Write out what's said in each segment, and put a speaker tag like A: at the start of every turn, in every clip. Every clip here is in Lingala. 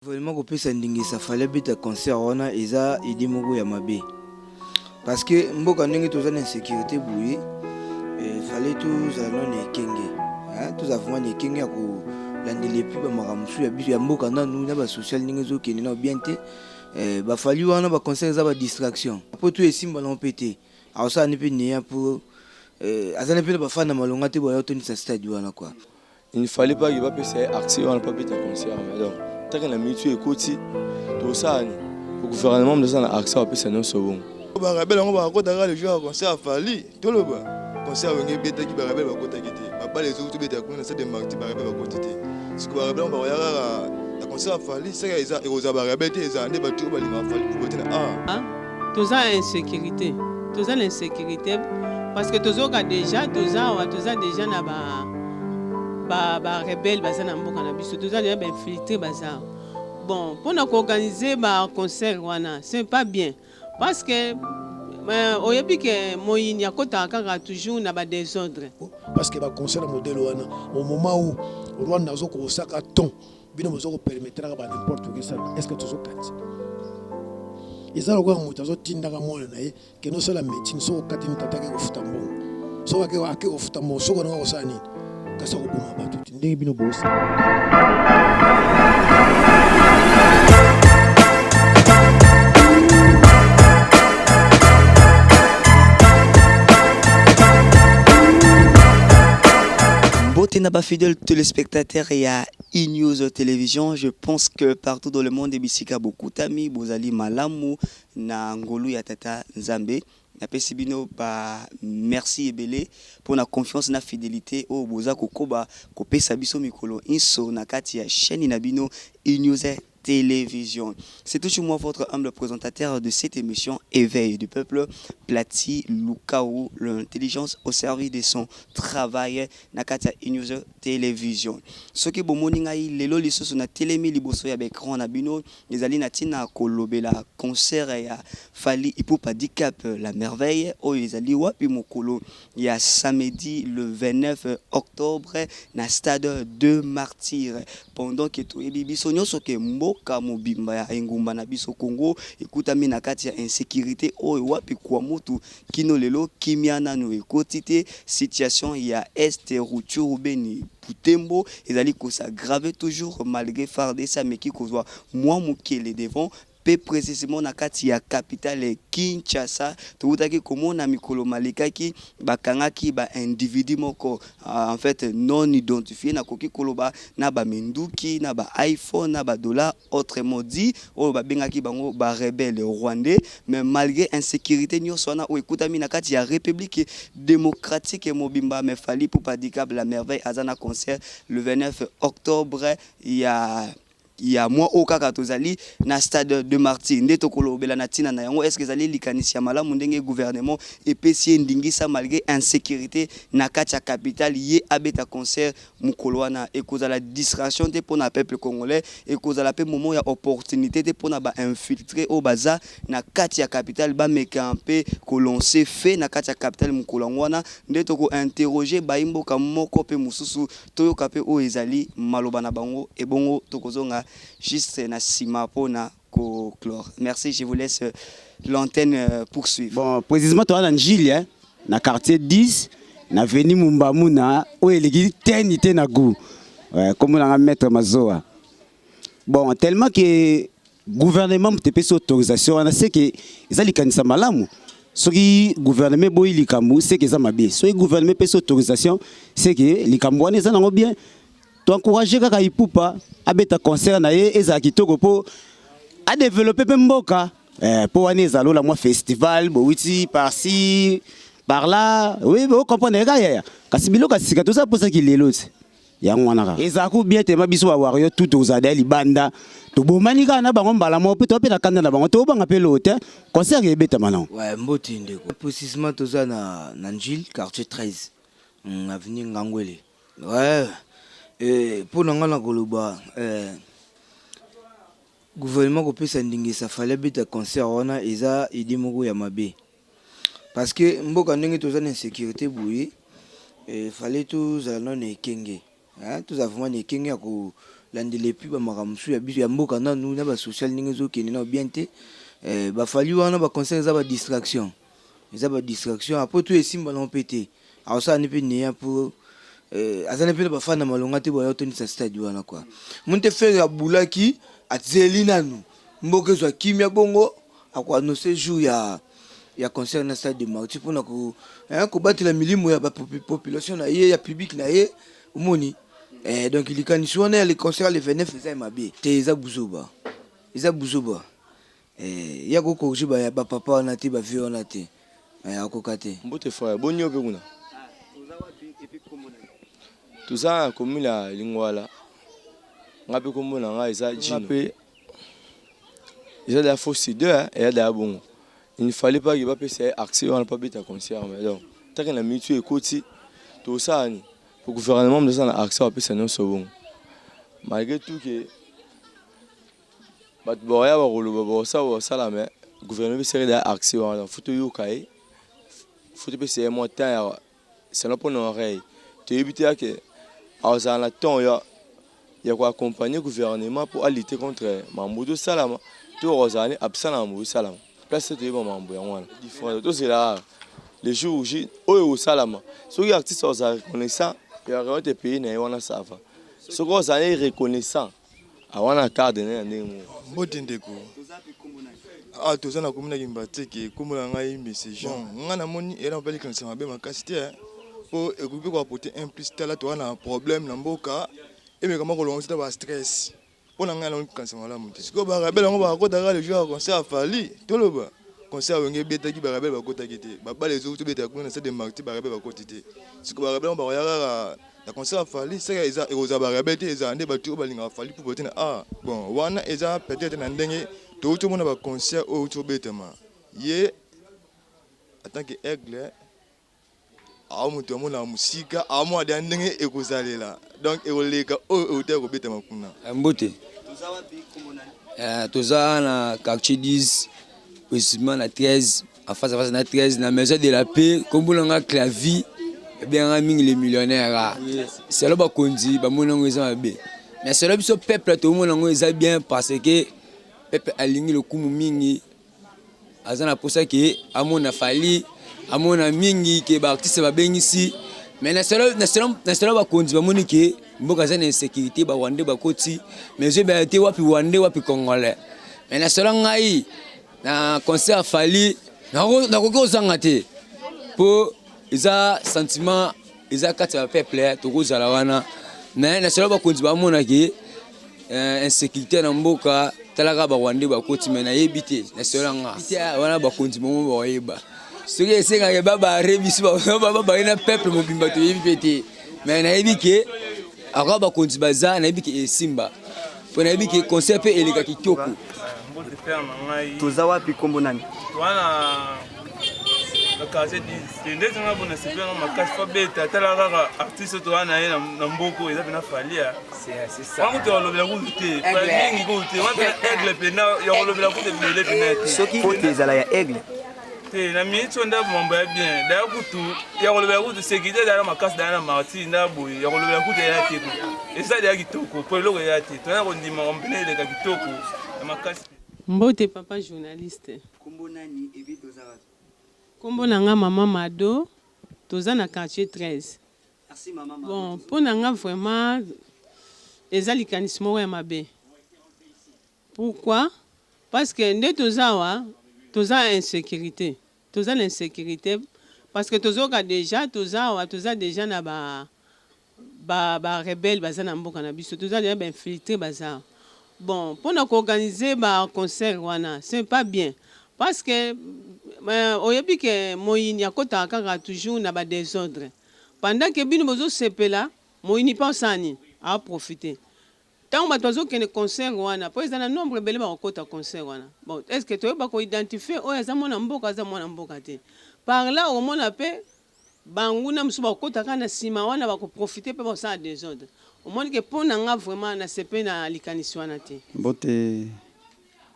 A: Vraiment kopesa ndingisa Fally abeta concert wana eza idee moko ya mabe parce que mboka ndenge toza na insecurite boye fallait tozala nano na ekenge tozala vraiment na ekenge ya kolandela epuis bamakambo mosusu ya biso ya mboka nanu na basocial ndenge ezokende nano bien te ba Fally wana ba concert eza ba distraction po to esimba nango mpe te akosala ni mpe neya po azali mpe na bafan na malonga te boya otondisa stade wana quoi.
B: Il ne fallait pas que bapesa ye accès wana mpo abeta concert wana. Donc tant que na minute oyo ekoti tokosala nini? Gouvernement moto aza na accès apesa nyonso bongo.
C: Ba rebelle yango bakota kaka le jour ya concert ya Fally toloba concert ya Wenge ebetaki ba rebelle bakotaki te ba balle ezo tobeta kuna na stade de martyr ba rebelle bakoti te sikoyo ba rebelle yango bakoya kaka na concert ya Fally seke eza ekozala ba rebelle te ezala nde bato oyo balingaka Fally mpo te na
D: ah. Toza insecurite toza na insecurite parce que tozoka dejà toza awa toza dejà na ba ba ba rebelle baza na mboka na biso toza dejà ba infiltre baza awa bon pona ko organiser ba concert wana c'est pas bien parce que oyebi ke moyini akotaka kaka toujours na ba desordre.
E: Parce que ba concert ya modèle wana au moment où Rwanda azo kosaka ton bino bozo ko permettraka ba n'importe quoi esalama est ce que tozo kanisa eza lokola moto azotindaka mwana na ye kende osala médecine soki okatini tata ake kofuta mbongo soki ake kofuta mbongo soki olinga kosala nini kasi akoboma bato te ndenge bino bosala.
F: Mbote na ba fidèles téléspectateurs ya E-News Television, je pense que partout dans le monde bisika bokutami bozali malamu na ngolu ya tata Nzambe. Napesi bino ba merci ebele pona confiance na fidelite oyo boza kokoba kopesa biso mikolo inso na kati ya chaine na bino E-News Television. C'est toujours moi votre humble présentateur de cette émission Éveil du peuple, Plati Lukau, l'intelligence au service de son travail na kati ya E-News Television. Soki bomoni ngai lelo lisusu na telemi liboso ya ba ecran na bino, ezali na tina kolobela concert ya Fally Ipupa Dicap la merveille oyo ezali wapi mokolo ya samedi le 29 octobre na stade de martyrs pendant que toyebi biso nionso que mboka mobimba ya engumba na biso Congo ekutami na kati ya insecurite oyo wapi Kwamutu kino lelo kimia nanu ekoti te, situation ya Est Rutshuru Beni Butembo ezali ko s'aggraver toujours malgre fardc ameki kozwa mwa moke le devant mpe precisement na kati ya capitale Kinshasa, towutaki komona mikolo malekaki bakangaki ba individus moko en fait non identifies nakoki koloba na ba minduki na ba iPhone na ba dollars autrement dit oyo babengaki bango ba rebelles rwandais mais malgre insecurite nionso wana oyo ekutami na kati ya Republique democratique mobimba mais Fally Ipupa Dicap la merveille aza na concert le 29 octobre ya ya mois oyo kaka tozali na stade de martyrs nde tokolobela na tina na yango est-ce que ezali likanisi ya malamu ndenge gouvernement epesi ye ndingisa malgre insecurite na kati ya capitale ye abeta concert mokolo wana ekozala distraction te pona peuple congolais ekozala pe moment ya opportunite te pona ba infiltres oyo baza na kati ya capitale bameka mpe ko lancer feu na kati ya capitale mokolo yango wana nde toko interroger bayi mboka moko pe mosusu Toyoka pe oyo ezali maloba na bango ebongo tokozonga juste na sima pona ko clore. Merci je vous laisse l'antenne poursuivre.
G: Bon precisement toza na Ndjili hein, na quartier 10 na avenue Mumbamuna oyo eleki teni te na gout. Ouais, kombo na nga maître Mazoa. Bon tellement que gouvernement moto epesi autorisation wana c'est que eza likanisa malamu. Soki gouvernement eboyi likambo c'est que eza mabe. Soki gouvernement epesi autorisation c'est que likambo wana eza nango bien. To encourager kaka Ipupa abeta concert na ye ezala kitoko po a developper pe mboka. Eh, po wana ezala lola mwa festival bowiti par-ci par-là. Oui, bo comprendre kaka yaya. Kasi biloko ya sika toza posa ki lelo ti. Yango wana kaka. Ezala ku bien tema biso ba warrior tout tozala deja libanda tobomani kaka na bango mbala moko pe toza pe na kanda na bango tobanga pe eloko te concert ebetama nango.
A: Ouais mbote ndeko. Precisement toza na na Ndjili quartier 13 avenue Ngangwele. Ouais po na nga nakoloba gouvernement kopesa ndingisa Fally abeta concert wana eza idee moko ya mabe. Parce que mboka ndenge toza na insecurite boye fallait tozala nanu na ekenge tozala vraiment na ekenge ya ko. landela et puis ba makambo mosusu ya biso ya mboka nanu na ba social ndenge ezo kende nanu bien te eh, ba Fally wana ba concert eza ba distraction eza ba distraction après tout esimba nango pe te akosala ne pe neant po eh, aza ne pe na ba fan na malonga te boya otondisa stade wana quoi moni te Ferre abulaki azeli nanu mboka ezwa kimia bongo ako annoncer jour ya ya concert na stade de martyr pona ko hein, kobatela milimo ya ba population na ye ya public na ye omoni eh, donc likanisi wana ya le concert le 29 eza ya mabe te eza buzoba eza buzoba eh, ya ko corriger ba, ba papa wana te ba vieux wana te eh, akoka te.
B: Mbote frère, boni yo pe kuna? Toza na commune ya Lingwala. Nga pe kombo na nga eza Djino. Pe eza deja fausse idée hein, eya deja bongo. Il ne fallait pas que bapesa ye accès wana po abeta concert mais donc tant que na minute oyo ekoti tokosala nini? Po gouvernement moto aza na accès bapesa nyonso bongo. Malgré tout que bato bakoya bakoloba bakosala bakosala mais gouvernement epesaki deja accès wana donc faut toyoka ye, faut topesa ye mwa temps ya Selon pona oreille toyebi te ake azala na temps ya ya ko accompagner gouvernement po a lutter contre mambo ezosalama to akozala ne absent na mambo ezosalama place te toyeba mambo yango wana différence tozela kaka le jour J oyo ekosalama soki artiste akozala reconnaissant ya remettre pays na ye wana ça va soki ozala ne reconnaissant Awa na carte naye na ndenge moko.
C: Mbote ndeko. Awa toza na commune ya Kimbanseke, kombo na ngai Monsieur Jean. Ngai namoni eza na likanisi ya mabe makasi te po ekoki pe ko apporter un plus. Tala toza na problème na mboka, emeka mwa kolongola biso ata ba stress. Mpo na ngai namoni likanisi ya malamu te. Sikoyo ba rebelles yango bakota kaka le jour ya concert ya Fally? Toloba concert ya Wenge ebetaki ba rebelles bakotaki te. Ba balles ezo tobeta kuna na stade des Martyrs ba rebelles bakoti te. Sikoyo ba rebelles yango bakoya kaka Na concert ya Fally seke eza ekozala ba rebelle te ezala nde batu oyo balingaka Fally Ipupa te na ah bon wana eza peut etre na ndenge towuti omona ba concert oyo ewuti obetama ye en tant que aigle awa mutu amonaka musika amona deja ndenge ekozalela donc ekoleka oyo ewutaki kobetama kuna.
H: Mbote toza na quartier 10 précisément na 13 En face à face na 13 na maison de la paix kombo na nga Clavi ebengaka mingi le millionnaire ah. Selo bakonzi bamoni yango eza mabe mais selo biso peuple tomona yango eza bien parce que peuple alingi lokumu mingi aza na posa ke amona Fally amona mingi ke ba artiste babengisi mais na selo na selo na selo bakonzi bamoni ke mboka eza na insécurité ba rwandais bakoti mais ezobela te wapi rwandais wapi congolais mais na selo ngai Na concert ya Fally nakoki kozanga te po eza sentiment eza kati ya peuple tokozala wana mais na solo bakonzi bamona ke eh, insécurité na mboka talaka ba rwandais bakoti mais nayebi te na solo nga wana bakonzi bango bakoyeba soki esengaka babare biso babare na peuple mobimba toyebi mpe te mais nayebi ke akoka bakonzi baza nayebi ke esimba mpo nayebi ke concert mpe eleka kitoko.
I: Mbote père na ngai.
F: Toza wapi kombo nani?
I: Toza na quartier 10. Te ndeti nga bona sepela nga makasi fo beta tala kaka artiste toza na ye na mboko eza pena Fally ya. Wana kutu ya kolobela kutu te. Mingi kutu te. Wana pena aigle pena ya kolobela kutu ebele pena te.
F: Soki faute ezala ya aigle.
I: Te na minute oyo nda mambo ya bien daya kutu ya kolobela kutu sécurité ezala makasi daya na martyr nda boye ya kolobela kutu eya te kutu eza deya kitoko mpo eloko eya te toya kondima mpena eleka kitoko ya makasi.
D: Mbote papa journaliste.
F: Kombo nani et puis toza wapi?
D: Kombo na nga maman Mado, toza na quartier 13.
F: Merci maman Mado.
D: Bon po na nga vraiment eza likanisi moko ya mabe. Pourquoi? Parce que nde toza awa toza insecurite toza na insecurite parce que tozoyoka dejà toza awa toza dejà na ba ba ba rebelle baza na mboka na biso toza dejà ba infiltre baza awa bon pona ko organiser ba concert wana ce pas bien parce que oyebi ke moyini akotaka kaka toujours na ba desordre pendant que bino bozo sepela moyini pe asala nini a profiter Tango batu bazo kende concert wana po eza na nombre ebele bako kota concert wana bon est ce que toyeba ko identifier oyo aza mwana mboka aza mwana mboka te par là okomona pe banguna mosusu bako kota kaka na sima wana bako profiter pe bakosala desordre omoni ke po na nga vraiment na sepeli na likanisi wana te.
J: Mbote.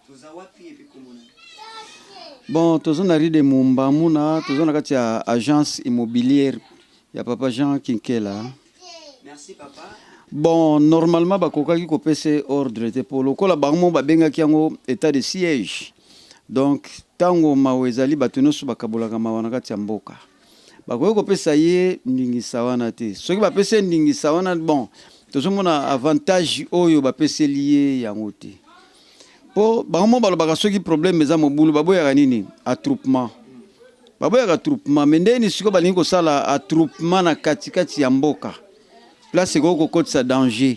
F: Toza wapi et puis kombo nani?
J: Bon, toza na rue de Mumbamuna, toza na kati ya agence immobilière ya papa Jean Kinkela.
F: Merci papa.
J: Bon, normalement bakokaki kopesa ye ordre te mpo lokola bango moko babengaki yango etat de siège. Donc ntango mawa ezali bato nyonso bakabolaka mawa na kati ya mboka. Bakoki kopesa ye ndingisa wana te. Soki bapesi ye ndingisa wana, bon, tozomona avantage oyo bapeseli ye yango te. Mpo bango moko balobaka soki problème eza mobulu baboyaka nini? Attroupement. Baboyaka attroupement, mais ndeni sikoyo balingi kosala attroupement na katikati ya mboka. Place ekoki kokotisa danger.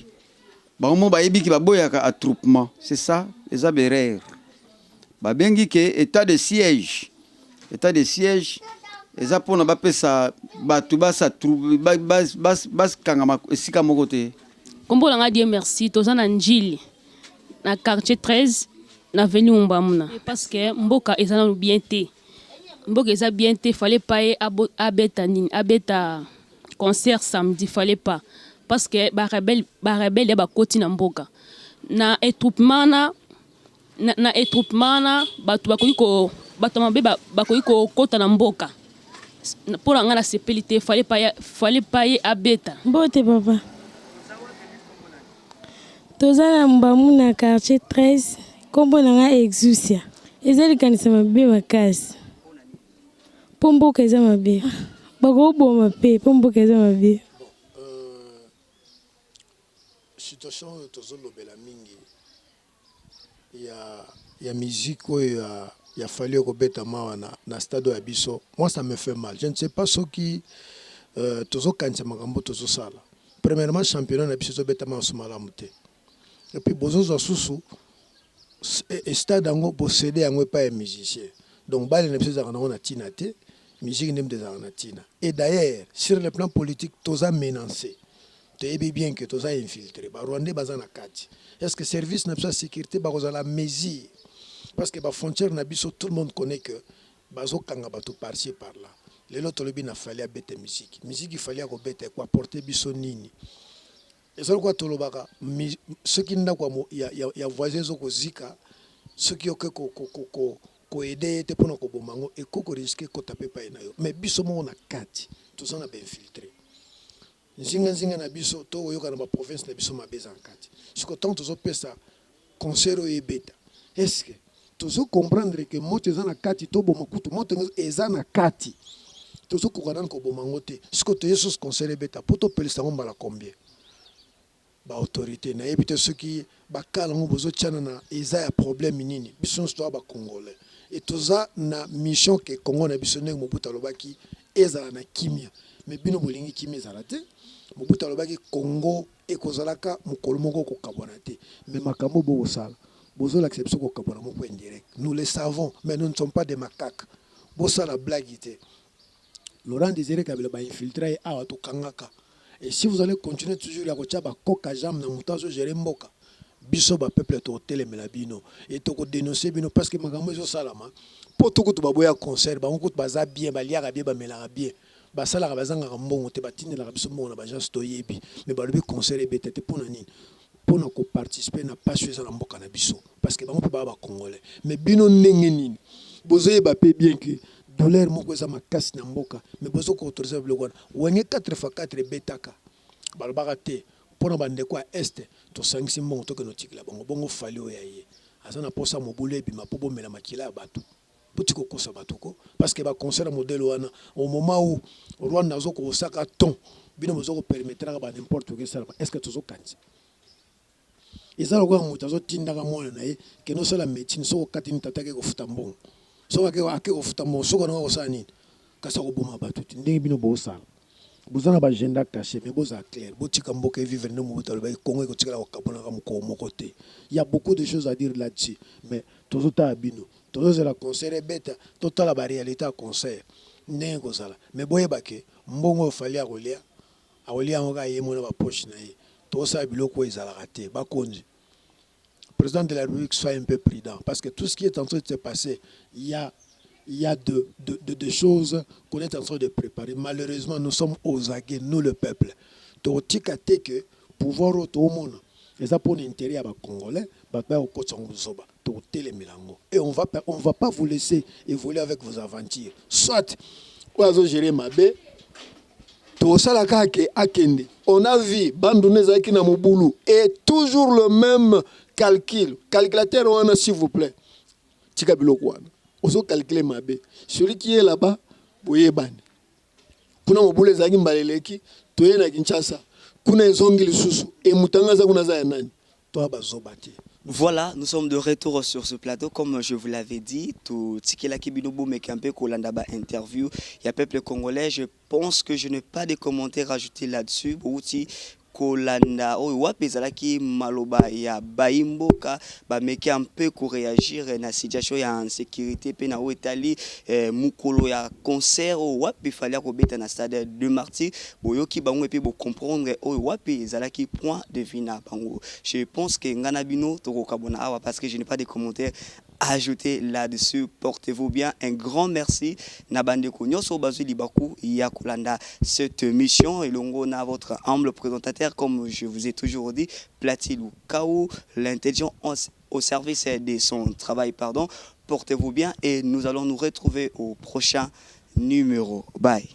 J: Bango moko bayebi ki baboyaka attroupement. C'est ça, eza berere. Babengi ke etat de siège. Etat de siège eza mpona bapesa bato bakangama esika moko te.
K: Kombo na nga Dieu merci, toza na Ndjili na quartier 13 na avenue Mumbamuna. Parce que mboka eza nanu bien te, mboka eza bien te, fallait pas ye abeta nini, abeta concert samedi, fallait pas parce que ba rebelle ba rebelle ya bakoti na mboka na attroupement na na attroupement wana bato bakoki ko bato mabe bakoki kokota na mboka. Mpo na ngai nasepeli te, fallait pas fallait pas ye abeta.
L: Mbote papa. Toza na Mbamu na quartier 13, kombo na nga Exousia. Eza likanisi mabe makasi. Po mboka eza mabe. Bakoboma pe po mboka eza mabe.
E: Bon, euh, situation oyo tozolobela mingi ya, ya musique oyo ya, ya Fally ekobetama awa na, na stade oyo ya biso, moi ça me fait mal. Je ne sais pas soki euh, tozokanisa makambo tozosala. Premièrement, championnat na biso ezobetama nyonso malamu te. Et puis bozozwa susu stade yango bosede yango epai ya musicien. Donc bale na biso ezalaka nango na ntina te, musique nde moto ezalaka na ntina. Et d'ailleurs, sur le plan politique, toza menacé. Toyebi bien que toza infiltré, ba rwandais baza na kati. Est-ce que service na biso ya sécurité bakozala mesure? Parce que ba frontières na biso, tout le monde connaît que bazokanga bato par-ci par-là. Lelo tolobi na Fally abeta musique. Musique Fally akobeta ekoapporter biso nini? Eza lokola tolobaka soki ndako ya, ya, ya voisin ezokozika, soki oke ko, ko, ko, ko, koaider ye te mpona koboma yango, ekoki korisquer ekota mpe epai na yo. Mais biso moko na kati toza na bainfiltré nzinga nzinga na biso, tokoyoka na baprovince na biso mabe eza na kati. Siko ntango tozopesa concert oyo ebeta, est-ce tozo comprendre que moto eza na kati? Toboma kutu moto eza na kati, tozokoka nani koboma yango te. Siko toye susu concert ebeta mpo topelisa yango mbala combien? Baautorité, nayebi te soki bakala yango bozotiana na eza ya problème nini. Biso nyonso toza bacongolais e toza na mission ke Congo na biso, ndenge Mobutu alobaki, ezala na kimia. Mais bino bolingi kimia ezala te. Mobutu alobaki Congo ekozalaka mokolo moko kokabwana te, mais makambo bokosala bozolakisa biso kokabwana moko indirect. Nous le savons, mais nous ne sommes pas des macaques. Bosala blague te. Laurent Désiré Kabila, bainfiltré ye awa, tokangaka. Et si vous allez continuer toujours ya kotia bakoka jambe na moto azogérer mboka, biso bapeuple tokotelemela bino e tokodénonce bino, parce que makambo ezosalama mpo to kutu baboya concert. Bango kutu baza bien, baliaka bien, bamelaka bien, basalaka, bazangaka mbongo te, batindelaka biso mbongo na baagence toyebi. Mais balobi concert ebeta te. Mpo na nini? Mpona koparticiper na pasi oyo eza na mboka na biso, parce que bango mpe baa bacongolais. Mais bino ndenge nini bozoyeba mpe bien que douleur moko eza makasi na mboka, mais bozokoautoriser biloko wana? Wenge 4 x 4 ebetaka, balobaka te mpona bandeko ya Est, tosangisi mbongo, tokende otikela bango. Bongo Fally oyo ya ye aza na mposa mobulu ebima mpo bomela makila ya bato? Boti kokosa bato ko, parce que baconcert ya modèle wana, au moment où Rwanda azokosaka ton, bino bozokopermettraka ba n'importe quoi esalama. Est ce que tozokanisa? Eza lokola moto azotindaka mwana na ye kende osala médecine. Soki okatini tata, ake kofuta mbongo. Soki ake kofuta mbongo, soki ananga kosala nini? Kasi akoboma bato te ndenge bino bosala. Boza na baagenda caché, mais bozala clair, botika mboka evivre. Nde Mobutu alobaki Kongo ekotikala kokabonaka mokolo moko te. Il y a beaucoup de choses à dire là-dessus, mais tozotala bino, tozozela concert ebeta, totala baréalité ya concert ndenge kozala. Mais boyeba ke mbongo oyo Fally akolia, akolia yango kaka ye mona bapoche na ye. Tozosala biloko oyo ezalaka te. Bakonzi, président de la République, soit un peu prudent, parce que tout ce qui est en train de se passer, il y a de choses qu'on est en train de préparer. Malheureusement, nous sommes aux aguets, nous le peuple. Totika te que pouvoir oyo toomona eza mpona intérêt ya bacongolais, bato baya kokotisa yango zoba. Tokotelemela yango et on va pas vous laisser évoluer avec vos aventures. Soit oyo azogérer mabe. Tosala kaka ke akende. On a vu Bandundu ezalaki na mobulu et toujours le même calcul. Calculateur wana, s'il vous plaît, tika biloko wana. Ozo calculer mabe. Celui qui est là-bas, boyebani. Kuna mobulu ezalaki mbala eleki, toye na Kinshasa. Kuna ezongi lisusu. E moto anga aza kuna aza ya nani? Toya bazoba te.
F: Voilà, nous sommes de retour sur ce plateau. Comme je vous l'avais dit, totikelaki bino bomeka mpe kolanda ba interview ya peuple congolais. Je pense que je n'ai pas de commentaires ajoutés là-dessus. Bouti kolanda oyo wapi ezalaki maloba ya bayimboka, bameki mpe koréagir na situation ya insécurité mpe na oyo etali mokolo ya concert oyo wapi Fally akobeta na Stade des Martyrs. Boyoki bango mpe bocomprendre oyo wapi ezalaki point de vue na bango. Je pense que ngai na bino tokokabona awa parce que je n'ai pas de commentaires ajouter là-dessus. Portez-vous bien. Un grand merci na bandeko nyonso bazwi libaku ya kolanda cette mission elongo na votre humble présentateur, comme je vous ai toujours dit, Platilou Kao, l'intelligence au service de son travail, pardon. Portez-vous bien et nous allons nous retrouver au prochain numéro. Bye.